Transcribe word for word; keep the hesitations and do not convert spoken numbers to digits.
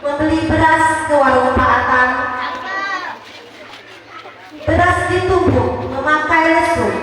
Mambali baras ka warung Pak Atang. Baras ditumbuak mamakai lesu.